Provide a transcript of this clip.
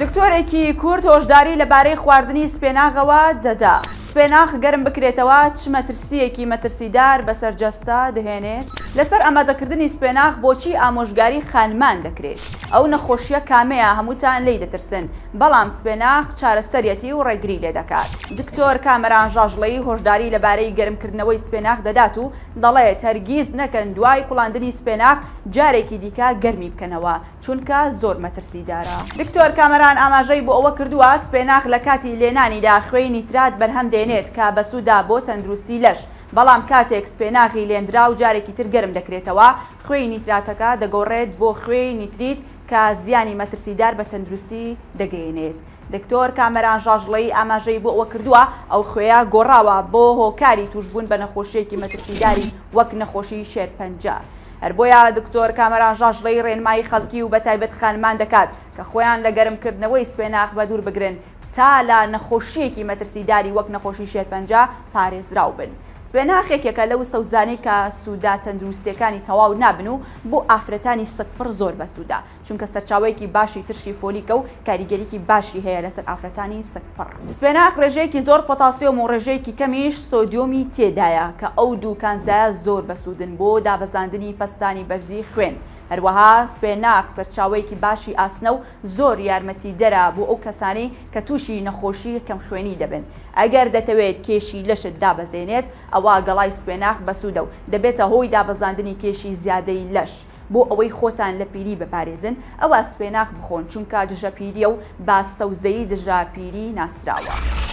دکتۆرێکی کورد هۆشداری لەبارەی خواردنی سپێناغەوە دەدا. سپێناغ گەرم بکرێتەوە چ مەترسییەکی مەترسیدار بەسەر جەستە دەهێنێت؟ لەسەر ئامادەکردنی سپێناغ بۆچی ئامۆژگاری خانمان دەکرێت؟ ئەو نەخۆشییە کامەیە هەمووتان لێی دەترسن، بەڵام سپێناغ چارەسەریەتی و ڕێگری لێدەکات؟ دکتۆر کامەران ژاژڵەیی هۆشداری لەبارەی گەرمکردنەوەی سپێناغ دەدات و دەڵێت، هەرگیز نەکەن دوای کوڵاندنی سپێناغ جارێکی دیکە گەرمی بکەنەوە، چونکە زۆر مەترسیدارە. دکتۆر کامەران ئاماژەی بۆ ئەوە کردووە، سپێناخ لە کاتی لێنانیدا خوێی نیترات بەرهەم دێنێت کە بەسوودە بۆ تەندروستی لەش، بەڵام کاتێک سپێناغی لێندراو جارێکی تر گەرم دەکرێتەوە، خوێی نیتراتەکە دەگۆڕێت بۆ خوێی نیتریت کە زیانی مەترسیدار بە تەندروستی دەگەیەنێت. دکتۆر کامەران ژاژڵەیی ئاماژەی بۆ ئەوە کردووە، ئەو خوێیە گۆڕاوە بۆ هۆکاری تووشبوون بە نەخۆشییەکی مەترسیداری وەک نەخۆشیی شێرپەنجە. هەر بۆیە دکتۆر کامەران ژاژڵەیی ڕێنمایی خەڵکی و بەتایبەت خانمان دەکات کە خۆیان لە گەرمکردنەوەی سپێناخ بەدوور بگرن تا لە نەخۆشییەکی مەترسیداری وەک نەخۆشی شێرپەنجە پارێزراو بن. سپێناخ یەکێکە لەو سەوزانەی کە سوودە تەندروستییەکانی تەواو نابن و بۆ ئافرەتانی سکپڕ زۆر بەسوودە. چونکە سەرچاوەیەکی باشی ترشی فۆلیکە و کاریگەریی باشی هەیە لەسەر ئافرەتانی سکپڕ. سپێناخ ڕێژەیەکی زۆر پۆتاسیۆم و ڕێژەیەکی کەمیش سۆدیۆمی تێدایە کە ئەو دوو کانزایە زۆر بەسوودن بۆ دابەزاندنی پەستانی بەرزی خوێن، هەروەها سپێناخ سەرچاوەیەکی باشی ئاسنە و زۆر یارمەتیدەرە بۆ ئەو کەسانەی کە تووشی نەخۆشی کەمخوێنی دەبن. ئەگەر دەتەوێت کێشی لەشت دابەزێنێت ئەوا گەڵای سپێناخ بەسوودە و دەبێتە هۆی دابەزاندنی کێشی زیادەی لەش. بۆ ئەوەی خۆتان لە پیری بپارێزن ئەوا سپێناخ بخۆن چونکە دژە پیریە و بە سەوزەیی دژە پیری ناسراوە.